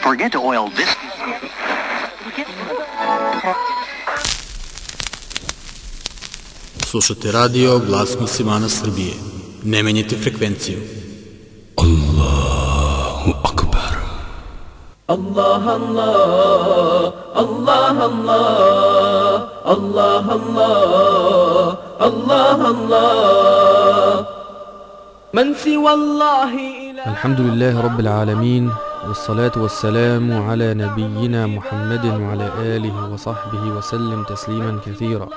Forget oil this. Slušate radio Glas muslimana Srbije. Ne menjajte frekvenciju. Allahu akbar. Allah Allah Allah Allah Allah Allah Allah Allah من سوى الله إله. الحمد لله رب العالمين والصلاة والسلام على نبينا محمد وعلى آله وصحبه وسلم تسليما كثيرا.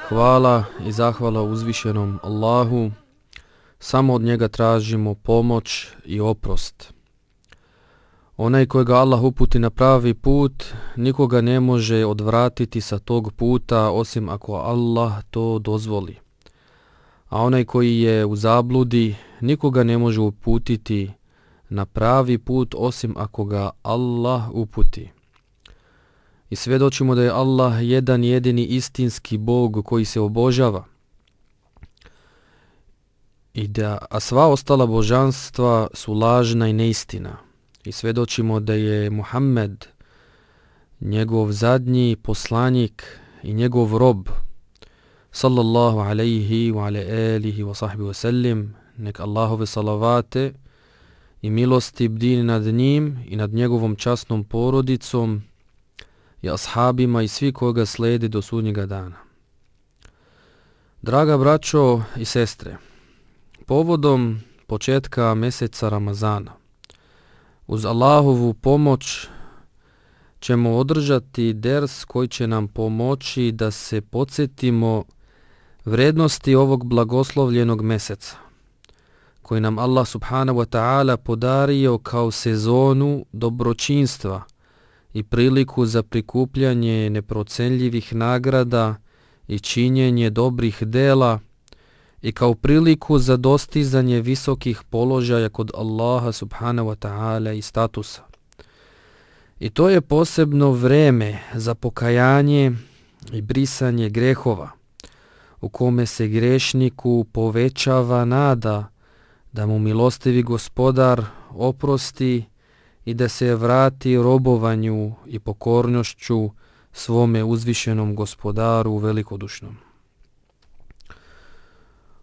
Hvala i zahvala uzvišenom Allahu, samo od njega tražimo pomoć i oprost. Onaj kojega Allah uputi na pravi put, nikoga ne može odvratiti sa tog puta osim ako Allah to dozvoli. A onaj koji je u zabludi, nikoga ne može uputiti na pravi put osim ako ga Allah uputi. I svjedočimo da je Allah jedan jedini istinski Bog koji se obožava. A sva ostala božanstva su lažna i neistina. I svjedočimo da je Muhammed njegov zadnji poslanik i njegov rob. Sallallahu alaihi wa ala alihi wa sahbihi wa sallim. Nek Allahove salavate i milosti bdini nad njim i nad njegovom časnom porodicom i ashabima i svi koji ga slijede do sudnjega dana. Draga braćo i sestre, povodom početka mjeseca Ramazana, uz Allahovu pomoć ćemo održati ders koji će nam pomoći da se podsjetimo vrijednosti ovog blagoslovljenog mjeseca, koji nam Allah subhanahu wa ta'ala podario kao sezonu dobročinstva i priliku za prikupljanje neprocenljivih nagrada i činjenje dobrih dela i kao priliku za dostizanje visokih položaja kod Allaha subhanahu wa ta'ala i statusa. I to je posebno vreme za pokajanje i brisanje grehova, u kome se grešniku povećava nada da mu milostivi gospodar oprosti i da se vrati robovanju i pokornošću svome uzvišenom gospodaru velikodušnom.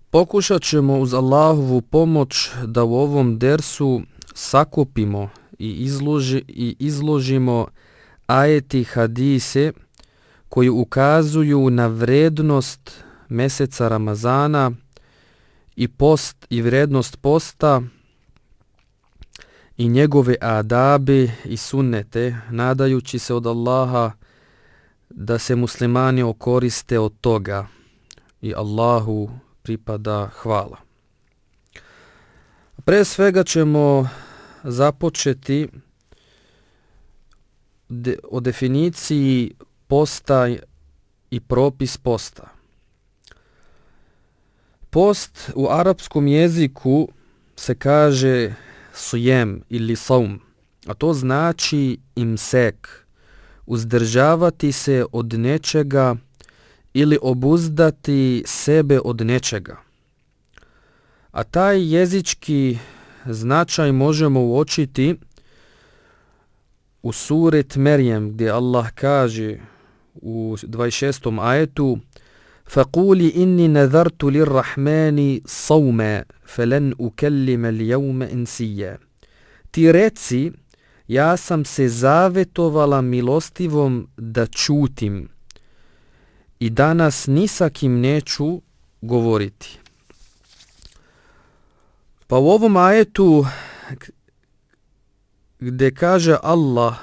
Pokušat ćemo uz Allahovu pomoć da u ovom dersu sakupimo i izložimo ajeti hadise koji ukazuju na vrijednost mjeseca Ramazana i post i vrijednost posta i njegove adabe i sunnete, nadajući se od Allaha da se muslimani okoriste od toga i Allahu pripada hvala. Pre svega ćemo započeti o definiciji posta i propis posta. Post u arapskom jeziku se kaže sujem ili saum, a to znači imsek, uzdržavati se od nečega ili obuzdati sebe od nečega. A taj jezički značaj možemo uočiti u suret Merjem, gdje Allah kaže u 26. ajetu: فَقُولِ إِنِّي نَذَرْتُ لِلرَّحْمَانِ صَوْمًا فَلَنْ أُكَلِّمَ الْيَوْمَ إِنْسِيًّا. Ti reci, ja sam se zavetovala milostivom da čutim i danas ni sa kim neću govoriti. Pa u ovom ajetu gdje kaže Allah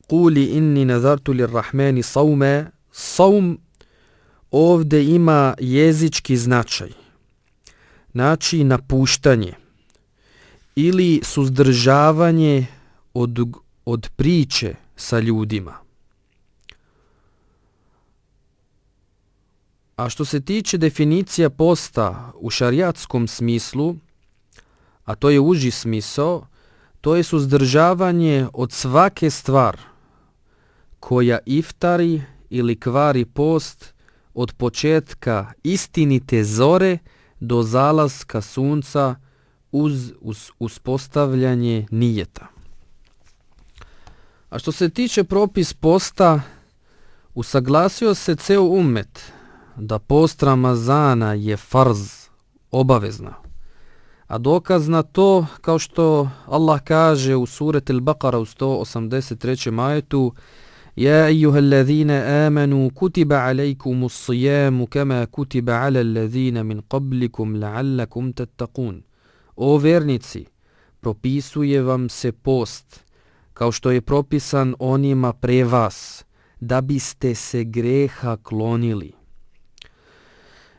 قُولِ إِنِّي نَذَرْتُ لِلرَّحْمَانِ صَوْمًا, saum ovdje ima jezički značaj, znači napuštanje ili suzdržavanje od priče sa ljudima. A što se tiče definicija posta u šarijatskom smislu, a to je uži smisao, to je suzdržavanje od svake stvar koja iftari ili kvari post od početka istinite zore do zalaska sunca uz uspostavljanje nijeta. A što se tiče propis posta, usaglasio se ceo ummet da post Ramazana je farz, obavezna. A dokaz na to, kao što Allah kaže u surati Al-Baqara u 183. ajetu: Ja ejuhallazine amanu kutiba alejkumus sijamu kama kutiba ala allazine min qablikum la'allakum tattaqun. O vernici, propisuje vam se post, kao što je propisan onima pre vas, da biste se greha klonili.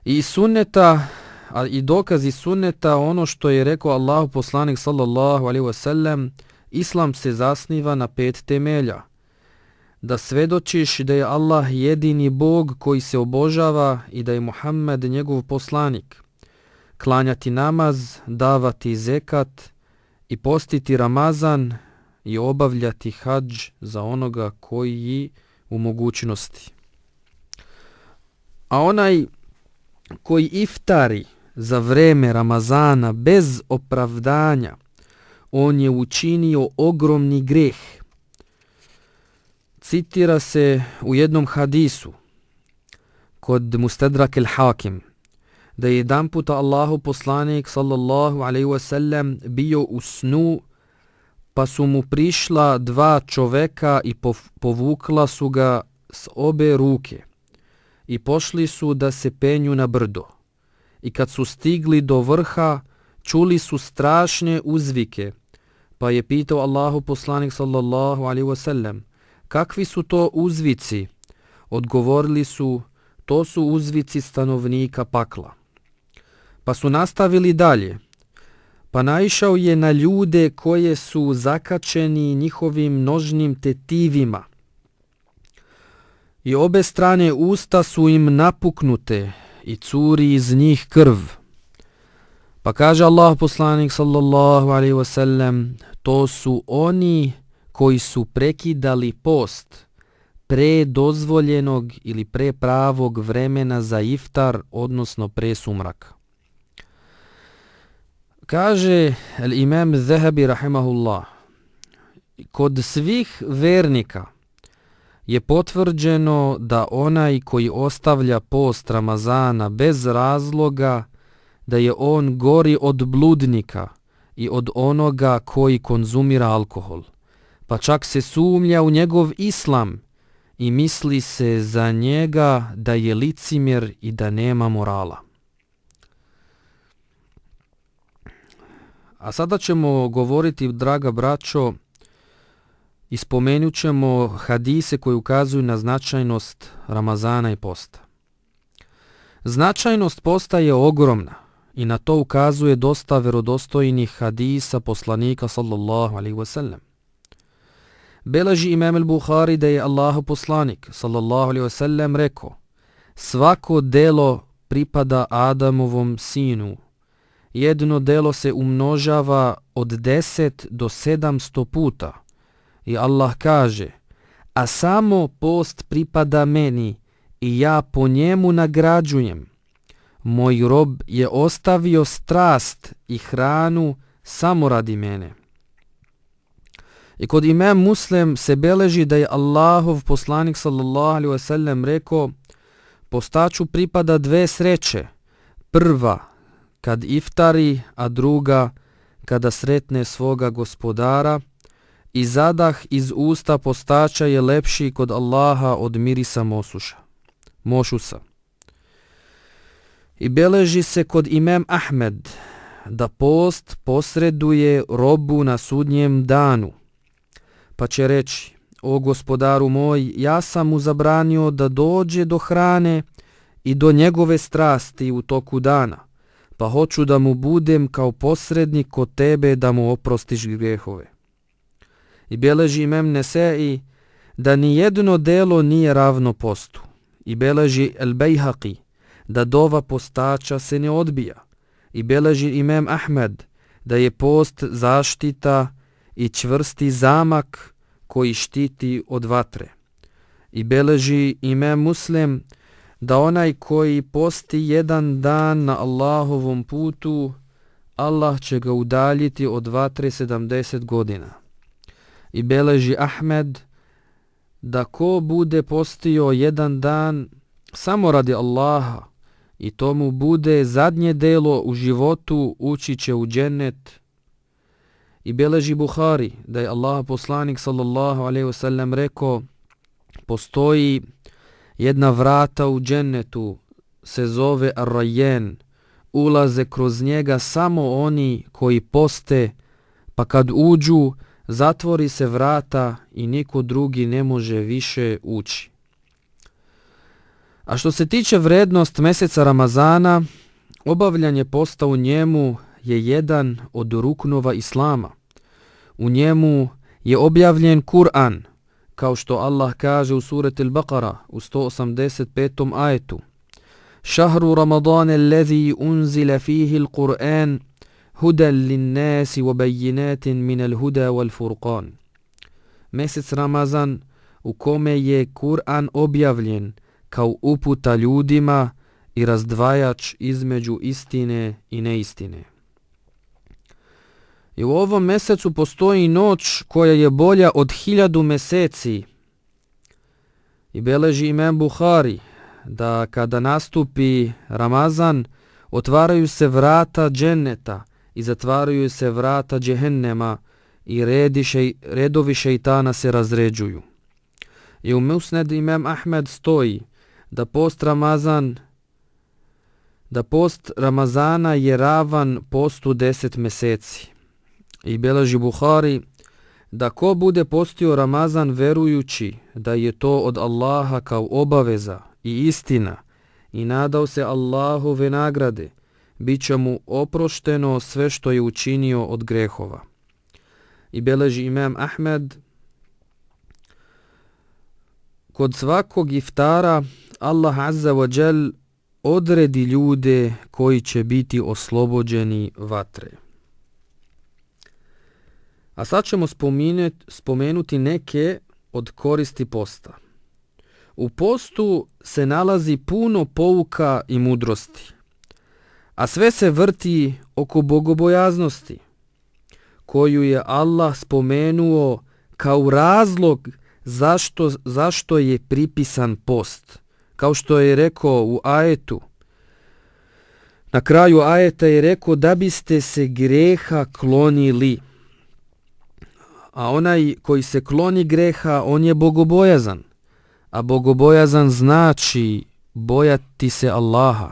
I sunneta, a i dokazi sunneta, ono što je rekao Allahu poslanik sallallahu alejhi ve sellem, islam se zasniva na 5 temelja. Da svedočiš da je Allah jedini Bog koji se obožava i da je Muhammed njegov poslanik. Klanjati namaz, davati zekat i postiti Ramazan i obavljati hadž za onoga koji u mogućnosti. A onaj koji iftari za vreme Ramazana bez opravdanja, on je učinio ogromni greh. Citira se u jednom hadisu kod Mustadrak al-Hakim da je jedan puta Allahu poslanik sallallahu alejhi ve sellem bio u snu, pa su mu prišla 2 čoveka i povukla su ga s obe ruke i pošli su da se penju na brdo. I kad su stigli do vrha, čuli su strašne uzvike, pa je pitao Allahu poslanik sallallahu alejhi ve sellem: kakvi su to uzvici? Odgovorili su: to su uzvici stanovnika pakla. Pa su nastavili dalje. Pa naišao je na ljude koje su zakačeni njihovim nožnim tetivima i obe strane usta su im napuknute i curi iz njih krv. Pa kaže Allah poslanik sallallahu alejhi ve sellem: to su oni koji su prekidali post pre dozvoljenog ili pre pravog vremena za iftar, odnosno pre sumraka. Kaže imam Zahabi rahimahullah: kod svih vernika je potvrđeno da onaj koji ostavlja post Ramazana bez razloga, da je on gori od bludnika i od onoga koji konzumira alkohol. Pa čak se sumnja u njegov islam i misli se za njega da je licemjer i da nema morala. A sada ćemo govoriti, draga braćo, i spomenut ćemo hadise koji ukazuju na značajnost Ramazana i posta. Značajnost posta je ogromna i na to ukazuje dosta vjerodostojnih hadisa poslanika sallallahu alejhi ve sellem. Beleži imam al-Buhari da je Allahu poslanik sallallahu alejhi ve sellem rekao: svako delo pripada Adamovom sinu. Jedno delo se umnožava od 10 do 700 puta. I Allah kaže: a samo post pripada meni i ja po njemu nagrađujem. Moj rob je ostavio strast i hranu samo radi mene. I kod imam Muslim se beleži da je Allahov poslanik sallallahu alejhi ve sellem rekao: postaču pripada 2 sreće. Prva kad iftari, a druga kada sretne svoga gospodara. I zadah iz usta postača je lepši kod Allaha od mirisa mošusa. I beleži se kod imam Ahmed da post posreduje robu na sudnjem danu. Pa će reći: o gospodaru moj, ja sam mu zabranio da dođe do hrane i do njegove strasti u toku dana, pa hoću da mu budem kao posrednik kod tebe da mu oprostiš grehove. I beleži imam Nesai da ni jedno delo nije ravno postu. I beleži al-Bejhaqi da dova postača se ne odbija. I beleži imam Ahmed da je post zaštita i čvrsti zamak koji štiti od vatre. I beleži imam Muslim da onaj koji posti jedan dan na Allahovom putu, Allah će ga udaljiti od vatre 70 godina. I beleži Ahmed da ko bude postio jedan dan samo radi Allaha i to mu bude zadnje delo u životu, ući će u džennet. I beleži Buhari da je Allah poslanik sallallahu alejhi ve sellem rekao: postoji jedna vrata u džennetu, se zove Ar-Rayyan, ulaze kroz njega samo oni koji poste, pa kad uđu zatvori se vrata i niko drugi ne može više ući. A što se tiče vrednost mjeseca Ramazana, obavljanje posta u njemu je jedan od ruknova Islama. U njemu je objavljen Kur'an, kao što Allah kaže u surati Al-Baqara u 185. ajetu: Šahru Ramadane allazi unzila fihi al-Qur'an hudan lin-nasi wa bayyinatin min al-huda wal-furqan. Mjesec Ramazan u kome je Kur'an objavljen kao uputa ljudima i razdvajač između istine i neistine. I u ovom mjesecu postoji noć koja je bolja od 1000 mjeseci. I beleži imam Buhari da kada nastupi Ramazan otvaraju se vrata dženneta i zatvaraju se vrata džehennema i redovi šejtana se razređuju. I u Musned imam Ahmed stoji da post Ramazana je ravan postu 10 mjeseci. I beleži Buhari da ko bude postio Ramazan verujući da je to od Allaha kao obaveza i istina i nadao se Allahove nagrade, bit će mu oprošteno sve što je učinio od grehova. I beleži imam Ahmed: kod svakog iftara Allah azza wa jal odredi ljude koji će biti oslobođeni vatre. A sad ćemo spomenuti neke od koristi posta. U postu se nalazi puno pouka i mudrosti, a sve se vrti oko bogobojaznosti, koju je Allah spomenuo kao razlog zašto je pripisan post. Kao što je rekao u ajetu, na kraju ajeta je rekao da biste se grijeha klonili. A onaj koji se kloni greha, on je bogobojazan. A bogobojazan znači bojati se Allaha,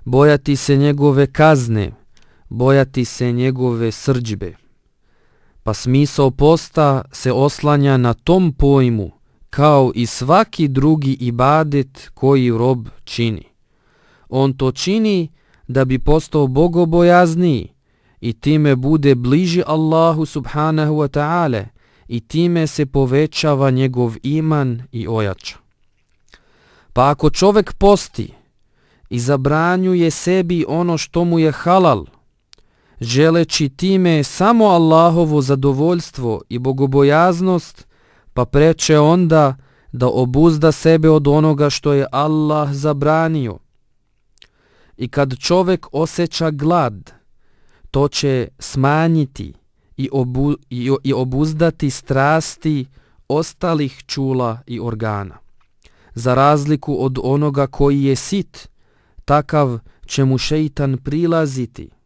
bojati se njegove kazne, bojati se njegove srdžbe. Pa smisao posta se oslanja na tom pojmu kao i svaki drugi ibadet koji rob čini. On to čini da bi postao bogobojazniji i time bude bliži Allahu subhanahu wa ta'ala i time se povećava njegov iman i ojača. Pa ako čovjek posti i zabranjuje sebi ono što mu je halal, želeći time samo Allahovo zadovoljstvo i bogobojaznost, pa preče onda da obuzda sebe od onoga što je Allah zabranio. I kad čovjek osjeća glad, to će smanjiti i obuzdati strasti ostalih čula i organa. Za razliku od onoga koji je sit, takav će mu šejtan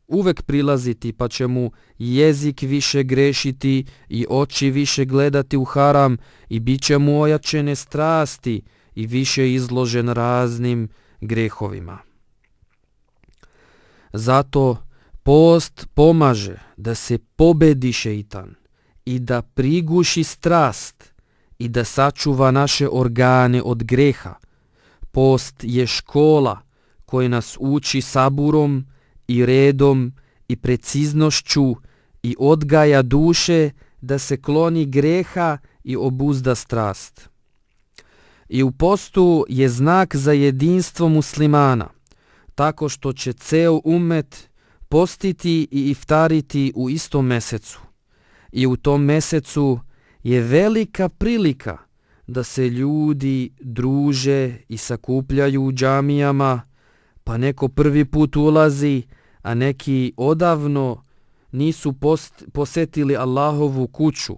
uvek prilaziti, pa će mu jezik više grešiti i oči više gledati u haram i bit će mu ojačene strasti i više izložen raznim grehovima. Zato post pomaže da se pobedi šejtan i da priguši strast i da sačuva naše organe od greha. Post je škola koja nas uči saburom i redom i preciznošću i odgaja duše da se kloni greha i obuzda strast. I u postu je znak za jedinstvo muslimana, tako što će ceo umet postiti i iftariti u istom mesecu. I u tom mesecu je velika prilika da se ljudi druže i sakupljaju u džamijama, pa neko prvi put ulazi, a neki odavno nisu posetili Allahovu kuću.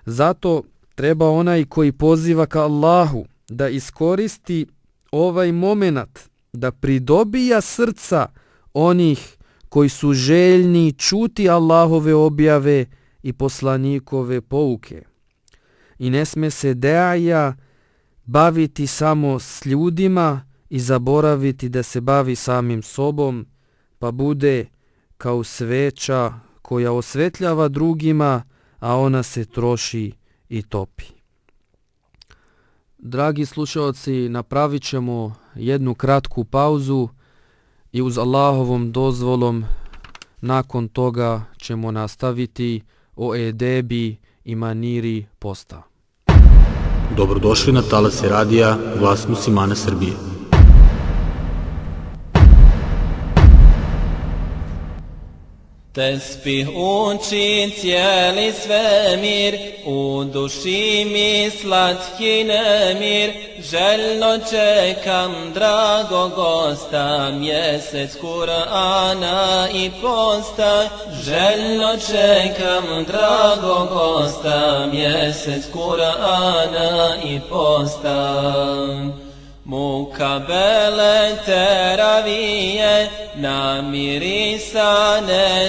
Zato treba onaj koji poziva ka Allahu da iskoristi ovaj moment, da pridobija srca onih koji su željni čuti Allahove objave i poslanikove pouke. I ne sme se daja baviti samo s ljudima i zaboraviti da se bavi samim sobom, pa bude kao sveća koja osvetljava drugima, a ona se troši i topi. Dragi slušalci, napravit ćemo jednu kratku pauzu i uz Allahovom dozvolom nakon toga ćemo nastaviti o edebi i maniri posta. Dobrodošli na talase radija Glas muslimana Srbije. Tesbih uči cijeli svemir, u duši mi slatki nemir, željno čekam drago gosta, mjesec Kur'ana i posta. Željno čekam drago gosta, mjesec Kur'ana i posta. Mukabele teravije, namirisane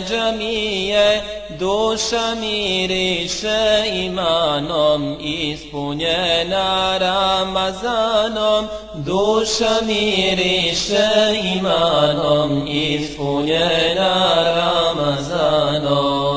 džamije, duša miriše imanom, ispunjena Ramazanom. Duša miriše imanom, ispunjena Ramazanom.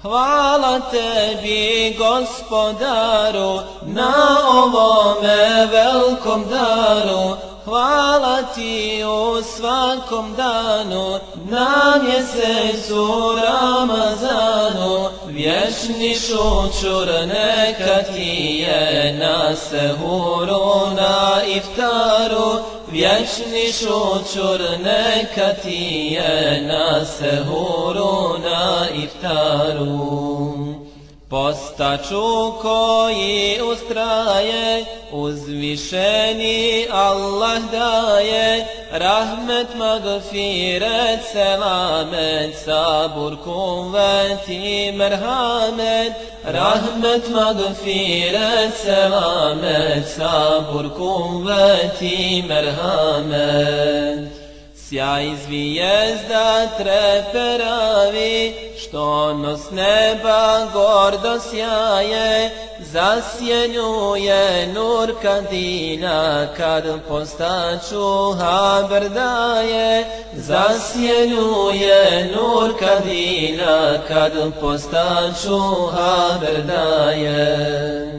Hvala tebi, Gospodaru, na ovome velkom daru. Hvala ti u svakom danu, na mjesecu Ramazanu. Vječni šučur neka ti je na sehuru, na iftaru. Vječni šučur neka ti je na sehuru, na iftaru. Postaču koji ustraje, uzvišeni Allah daje, rahmet, magfiret, selamet, sabur, kuvet i merhamet. Rahmet, magfiret, selamet, sabur, kuvet i merhamet. Sjaj zvijezda treperavi, što nos neba gordo sjaje, zasjenjuje nur kandila, kad postaču haber daje. Zasjenjuje nur kandila, kad postaču haber daje.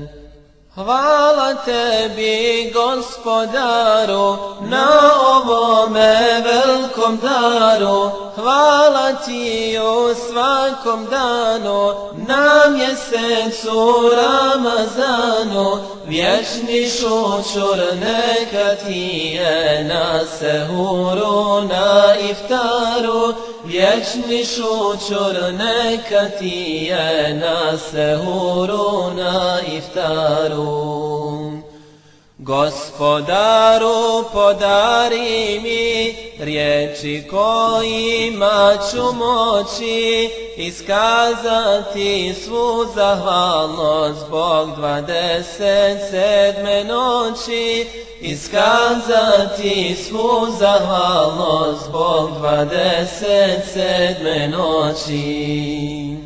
Hvala tebi, Gospodaru, na ovome velkom daru. Hvala ti u svakom danu, na mjesecu Ramazanu. Vječni šučur neka ti je na sehuru, na iftaru. Vječni šučur neka ti je na sehuru, na iftaru. Gospodaru, podari mi riječi kojima ću moći iskazati svu zahvalnost zbog 27. noći. Iskazati svu zahvalnost zbog 27. noći.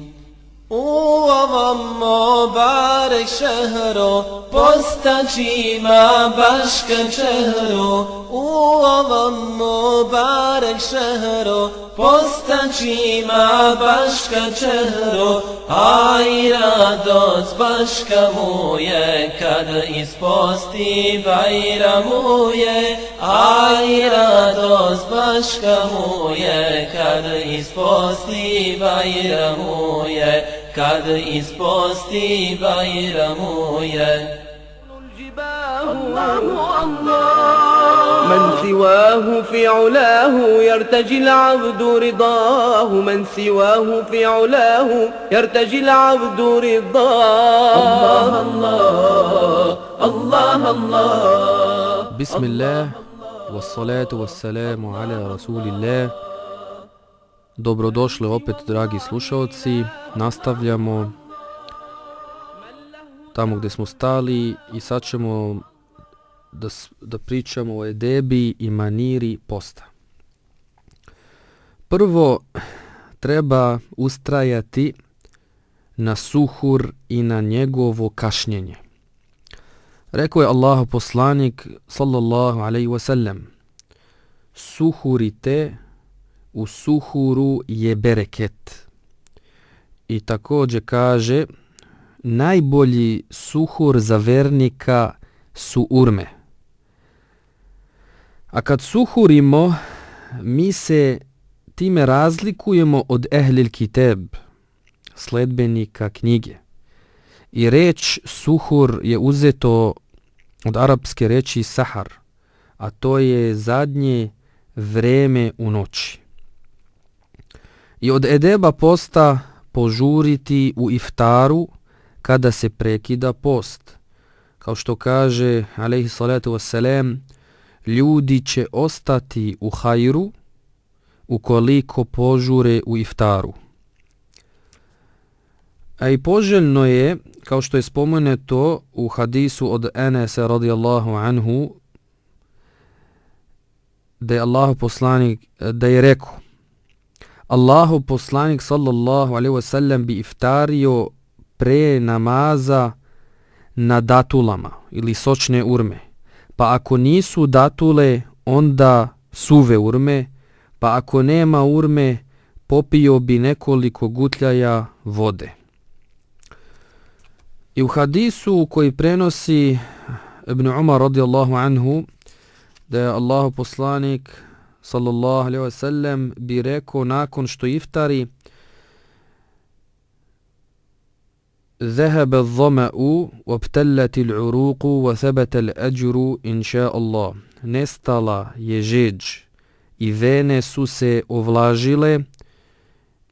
U ovom mubarek šehru postačima baška čehru. U ovom mubarek šehru postačima baška čehru. A i radost baška mu je kad isposti bajramu je. A i radost baška mu je kad isposti bajramu je. Kad isposti bajramu je. من سواه في علاه يرتجي العبد رضاه. من سواه في علاه يرتجي العبد رضاه. الله الله الله. بسم الله والصلاة والسلام على رسول الله Dobrodošli opet, dragi slušalci. Nastavljamo tamo gdje smo stali i sad ćemo da pričamo o edebi i maniri posta. Prvo treba ustrajati na suhur i na njegovo kašnjenje. Rekao je Allahov poslanik sallallahu alejhi ve sellem: suhurite, u suhuru je bereket. I također kaže: najbolji suhur za vernika su urme. A kad suhurimo, mi se time razlikujemo od ehlil kiteb, sledbenika knjige. I reč suhur je uzeto od arapske reči sahar, a to je zadnje vreme u noći. I od edeba posta požuriti u iftaru kada se prekida post. Kao što kaže alejhi salatu wassalam, ljudi će ostati u hajru ukoliko požure u iftaru. A i poželjno je, kao što je spomenuto u hadisu od Enesa radijallahu anhu, da je Allahov poslanik, da je rekao: Allahov poslanik sallallahu alejhi ve sellem bi iftario pre namaza na datulama ili sočne urme. Pa ako nisu datule, onda suve urme, pa ako nema urme, popio bi nekoliko gutljaja vode. I u hadisu koji prenosi Ibn Umar radijallahu anhu, da je Allahov poslanik sallallahu alejhi ve sellem bi rekao nakon što iftari: ذهب الظمأ وابتلت العروق وثبت الأجر إن شاء الله. Nestala je žeđ i vene su se ovlažile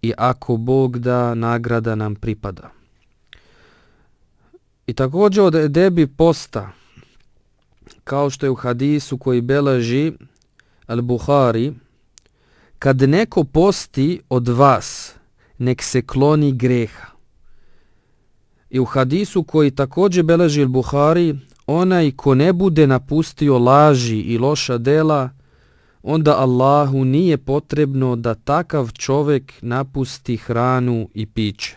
i ako Bog da, nagrada nam pripada. I također od edebi posta, kao što je u hadisu koji beleži Al-Buhari, kad neko posti od vas, nek se kloni greha. I u hadisu koji također beleži Al-Buhari, onaj ko ne bude napustio laži i loša dela, onda Allahu nije potrebno da takav čovjek napusti hranu i piće.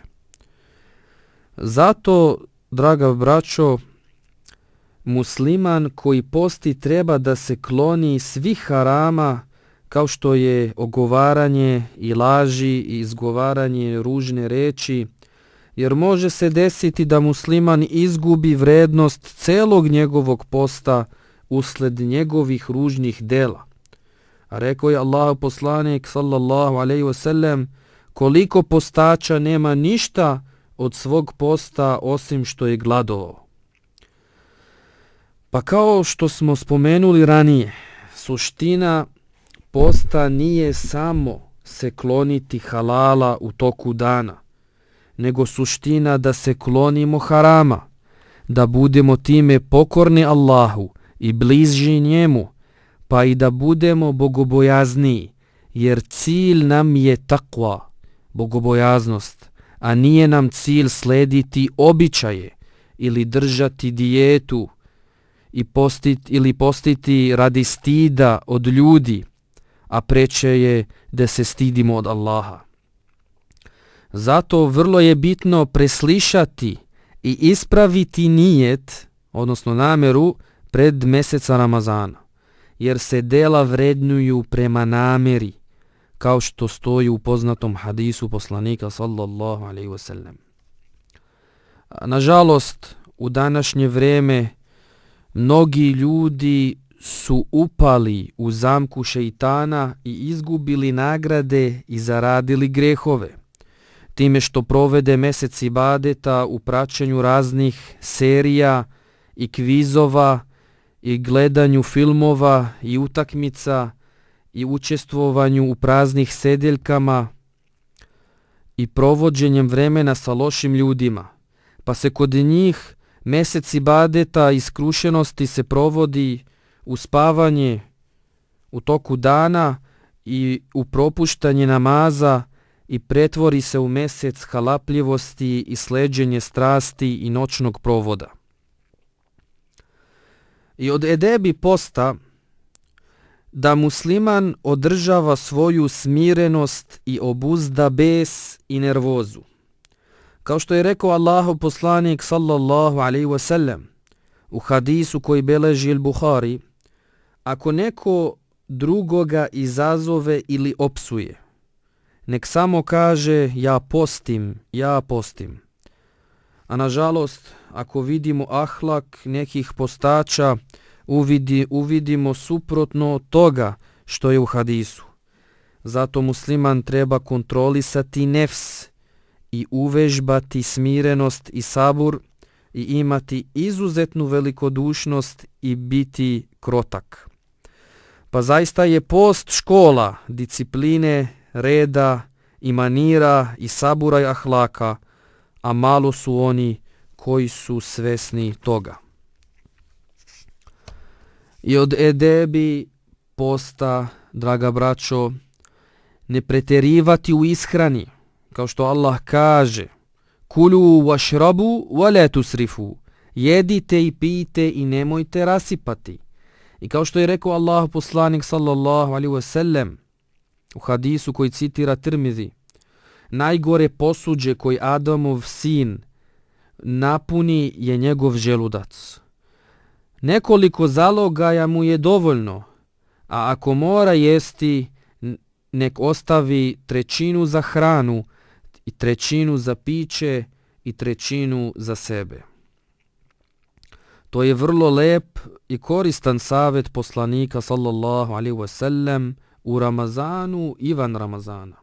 Zato, draga braćo, musliman koji posti treba da se kloni svih harama, kao što je ogovaranje i laži i izgovaranje ružne reči, jer može se desiti da musliman izgubi vrednost celog njegovog posta usled njegovih ružnih dela. A rekao je Allahov poslanik sallallahu alejhi ve sellem: koliko postača nema ništa od svog posta osim što je gladovao. Pa kao što smo spomenuli ranije, suština posta nije samo se kloniti halala u toku dana, nego suština da se klonimo harama, da budemo time pokorni Allahu i bliži njemu, pa i da budemo bogobojazniji, jer cilj nam je takva, bogobojaznost, a nije nam cilj slediti običaje ili držati dijetu i postiti radi stida od ljudi, a preče je da se stidimo od Allaha. Zato vrlo je bitno preslišati i ispraviti nijet, odnosno nameru, pred mjeseca Ramazana, jer se dela vrednuju prema nameri, kao što stoji u poznatom hadisu poslanika sallallahu alejhi ve sellem. Nažalost, u današnje vrijeme mnogi ljudi su upali u zamku šeitana i izgubili nagrade i zaradili grehove, time što provede mjesec ibadeta u praćenju raznih serija i kvizova i gledanju filmova i utakmica i učestvovanju u praznih sedeljkama i provođenjem vremena sa lošim ljudima, pa se kod njih mjesec ibadeta i skrušenosti se provodi u spavanje u toku dana i u propuštanje namaza i pretvori se u mjesec halapljivosti i sleđenje strasti i noćnog provoda. I od edebi posta da musliman održava svoju smirenost i obuzda bes i nervozu. Kao što je rekao Allahov poslanik sallallahu alaihi wasallam u hadisu koji beleži al-Buhari, ako neko drugoga izazove ili opsuje, nek samo kaže ja postim. A nažalost, ako vidimo ahlak nekih postača, uvidimo suprotno od toga što je u hadisu. Zato musliman treba kontrolisati nefs i uvežbati smirenost i sabur i imati izuzetnu velikodušnost i biti krotak. Pa zaista je post škola discipline, reda i manira i sabura i ahlaka, a malo su oni koji su svesni toga. I od edebi posta, draga braćo, ne pretjerivati u ishrani, kao što Allah kaže: Kulu wašrabu wa la tusrifu, jedite i pijte i nemojte rasipati. I kao što je rekao Allah poslanik sallallahu alaihi wasallam u hadisu koji citira Tirmizi, najgore posuđe koji Adamov sin napuni je njegov želudac. Nekoliko zalogaja mu je dovoljno, a ako mora jesti, nek ostavi 1/3 za hranu i 1/3 za piće i 1/3 za sebe. To je vrlo lep i koristan savjet poslanika sallallahu alaihi wasallam u Ramazanu i van Ramazana.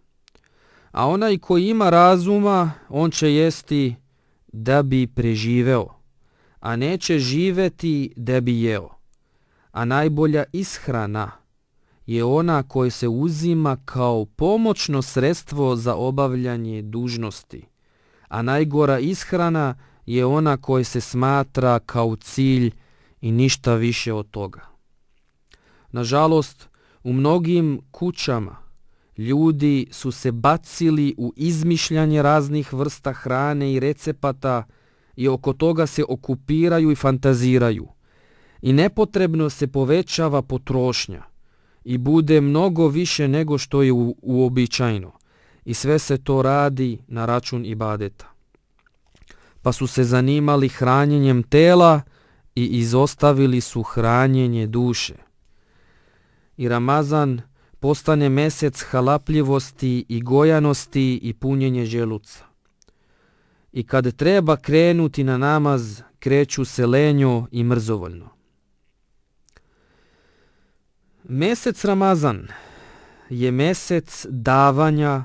A onaj koji ima razuma, on će jesti da bi preživeo, a neće živeti da bi jeo. A najbolja ishrana je ona koja se uzima kao pomoćno sredstvo za obavljanje dužnosti, a najgora ishrana je ona koja se smatra kao cilj i ništa više od toga. Nažalost, u mnogim kućama ljudi su se bacili u izmišljanje raznih vrsta hrane i recepata i oko toga se okupiraju i fantaziraju. I nepotrebno se povećava potrošnja i bude mnogo više nego što je uobičajeno. I sve se to radi na račun ibadeta. Pa su se zanimali hranjenjem tela i izostavili su hranjenje duše. I Ramazan postane mjesec halapljivosti i gojanosti i punjenje želuca. I kad treba krenuti na namaz, kreću se lenjo i mrzovoljno. Mjesec Ramazan je mjesec davanja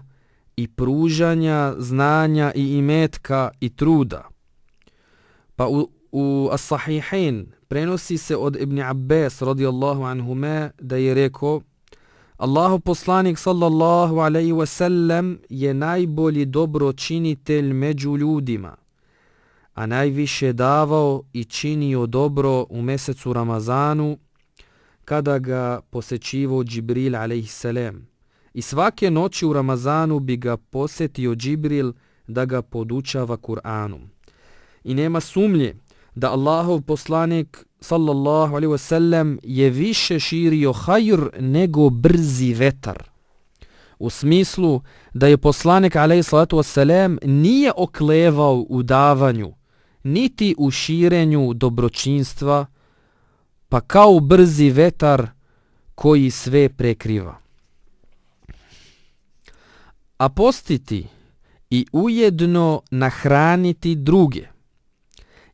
i pružanja znanja i imetka i truda. Pa u As-Sahihain prenosi se od Ibn Abbas radijallahu anhuma da je rekao: Allahov poslanik sallallahu alaihi wasallam je najbolji dobročinitelj među ljudima, a najviše davao i činio dobro u mjesecu Ramazanu kada ga posjećivao Džibril alaihi salam. I svake noći u Ramazanu bi ga posjetio Džibril da ga podučava Kur'anom. I nema sumnje da Allahov poslanik sallallahu alaihi wasallam je više širio hajr nego brzi vetar. U smislu da je poslanik alaihi salatu wasalam nije oklevao u davanju, niti u širenju dobročinstva, pa kao brzi vetar koji sve prekriva. A postiti i ujedno nahraniti druge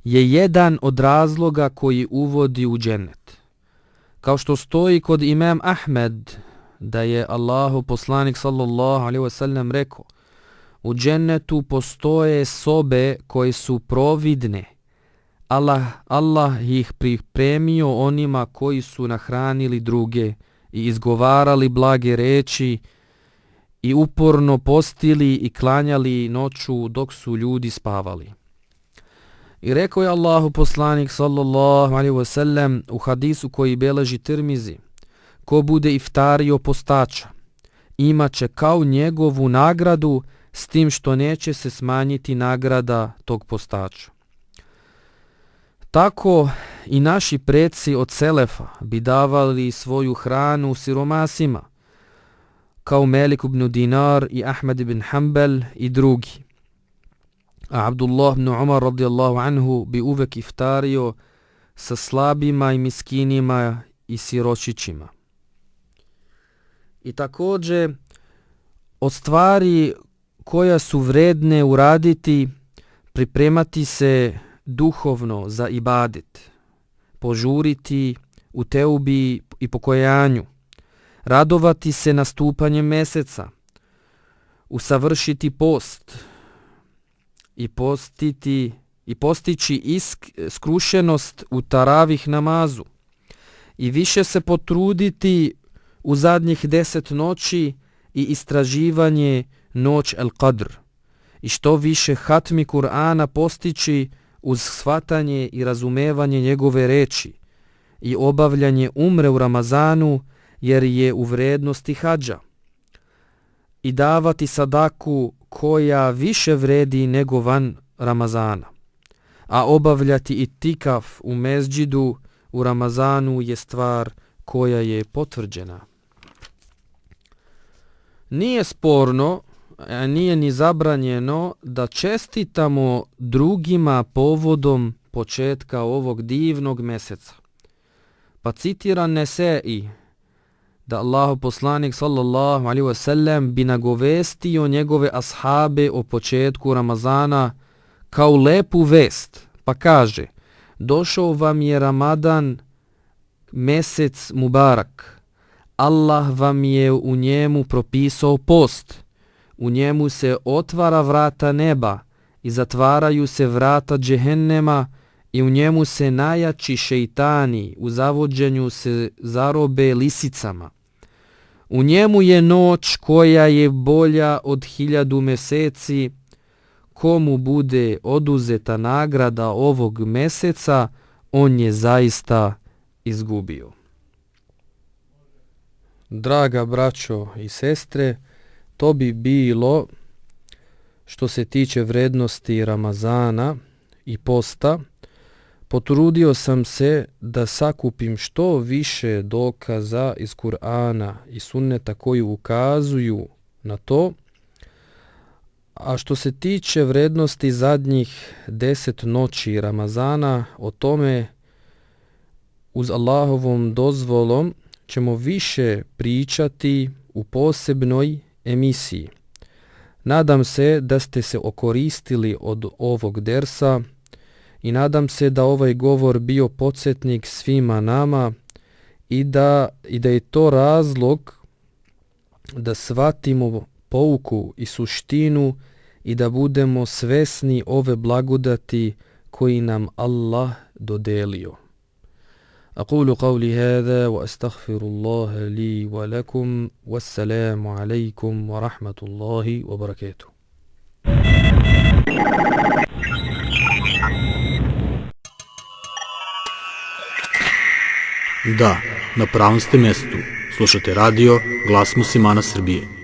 je jedan od razloga koji uvodi u džennet. Kao što stoji kod imam Ahmed da je Allahov poslanik sallallahu alaihi wasallam rekao: u džennetu postoje sobe koje su providne. Allah ih pripremio onima koji su nahranili druge i izgovarali blage reči i uporno postili i klanjali noću dok su ljudi spavali. I rekao je Allahu poslanik sallallahu alaihi wasallam u hadisu koji beleži Tirmizi: ko bude iftario postača imat će kao njegovu nagradu, s tim što neće se smanjiti nagrada tog postača. Tako i naši preci od selefa bi davali svoju hranu siromasima, kao Malik ibn Dinar i Ahmed ibn Hanbal i drugi. A Abdullah ibn Umar radijallahu anhu bi uvek iftario sa slabima i miskinima i siročićima. I također od stvari koja su vredne uraditi, pripremati se duhovno za ibadet, požuriti u teubi i pokojanju, radovati se nastupanjem meseca, usavršiti post i postići skrušenost u taravih namazu i više se potruditi u zadnjih 10 noći i istraživanje noć El-Qadr i što više hatmi Kur'ana postići uz shvatanje i razumevanje njegove reči i obavljanje umre u Ramazanu jer je u vrednosti hadža i davati sadaku koja više vredi nego van Ramazana, a obavljati itikaf u mezđidu u Ramazanu je stvar koja je potvrđena. Nije sporno, a nije ni zabranjeno da čestitamo drugima povodom početka ovog divnog mjeseca. Pa citira Nesai da Allahov poslanik sallallahu alejhi ve sellem bi nagovestio njegove ashabe o početku Ramazana kao lepu vest, pa kaže: došao vam je Ramadan, mjesec Mubarak. Allah vam je u njemu propisao post. U njemu se otvara vrata neba i zatvaraju se vrata džehennema i u njemu se najjači šejtani u zavođenju se zarobe lisicama. U njemu je noć koja je bolja od 1000 mjeseci. Komu bude oduzeta nagrada ovog mjeseca, on je zaista izgubio. Draga braćo i sestre, to bi bilo što se tiče vrednosti Ramazana i posta. Potrudio sam se da sakupim što više dokaza iz Kur'ana i sunneta koji ukazuju na to. A što se tiče vrednosti zadnjih 10 noći Ramazana, o tome uz Allahovom dozvolom ćemo više pričati u posebnoj emisiji. Nadam se da ste se okoristili od ovog dersa i nadam se da ovaj govor bio podsjetnik svima nama i da je to razlog da shvatimo pouku i suštinu i da budemo svesni ove blagodati koji nam Allah dodelio. أقول قولي هذا وأستغفر الله لي ولكم والسلام عليكم ورحمة الله وبركاته. Da, na pravom ste mjestu. Slušate radio Glas muslimana Srbije.